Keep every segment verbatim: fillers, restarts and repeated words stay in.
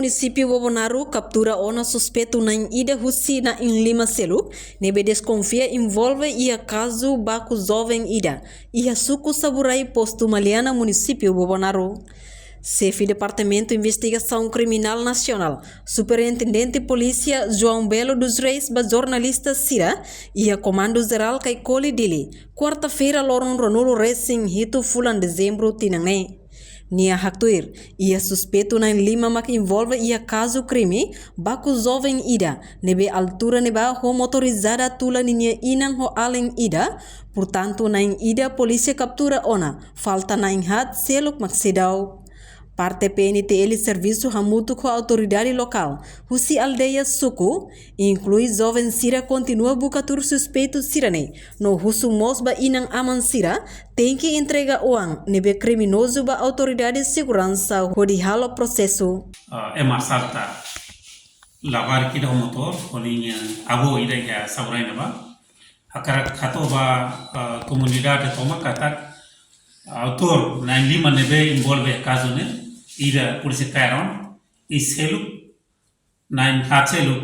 Munisípiu Bobonaro kaptura ona suspeitu na'in ida husi na'in lima seluk ne'ebé deskonfia envolve iha kazu baku joven ida iha suku Saburai, Postu Maliana, Munisípiu Bobonaro. Xefe Departamentu Investigasaun Kriminál Nasionál, Superintendente Polísia João Belo dos Reis, ba jornalista sira iha Komandu Jerál Caicoli, Dili, kuarta-feira, loron ruanulu resin hitu fulan Dezembru tinan ne'e. Nia haktuir, iha suspeitu na'in lima mak envolve iha kazu krime baku joven ida ne'ebé altura ne'ebá ho motorizada tula ninia inan ho alin ida, portantu na'in ida polísia kaptura ona, falta na'in haat seluk mak seidauk. Parte P N T L servisu hamutuk ho autoridade lokál husi aldeia, suku, inklui joven sira, kontinua buka tuir suspeitu sira-ne'e, no husu mós ba inan-aman sira tenke entrega oan ne'ebé kriminozu ba autoridade seguransa hodi halo prosesu. Ah, ema asalta labarik ida ho motór, ho ninia avó ida iha Saburai ne'ebá. Hakarak hato'o ba, ah, komunidade tomak katak autór na'in lima ne'ebé envolve kazu ne'e, ida polísia kaer ona, i seluk, na'in haat seluk,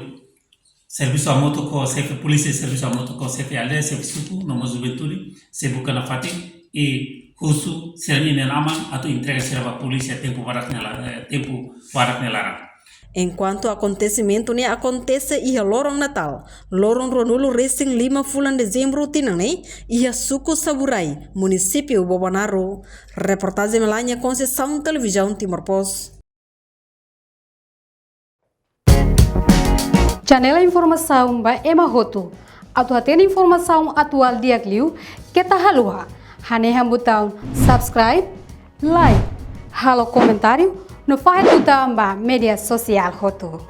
servisu hamutuk ho xefe polísia, servisu hamutuk ho xefe aldeia, xefe suku, no mós juventude, sei buka nafatin, i husu sira-nia inan-aman atu entrega sira ba polísia tempu badak nia la-, eh, tempu badak nia laran. Enkuantu akontesimentu ne'e akontese iha loron Natál, loron ruanulu resin lima fulan Dezembru tinan ne'e, iha suku Saburai, Munisípiu Bobonaro. Reportajen Melania Conceição, Televizaun Timor Post. Janela informasaun ba ema hotu. Atu hatene informasaun atuál di'ak liu, keta haluha hanehan butaun subscribe, like, halo komentáriu, no fahe tutan ba média sosiál hotu.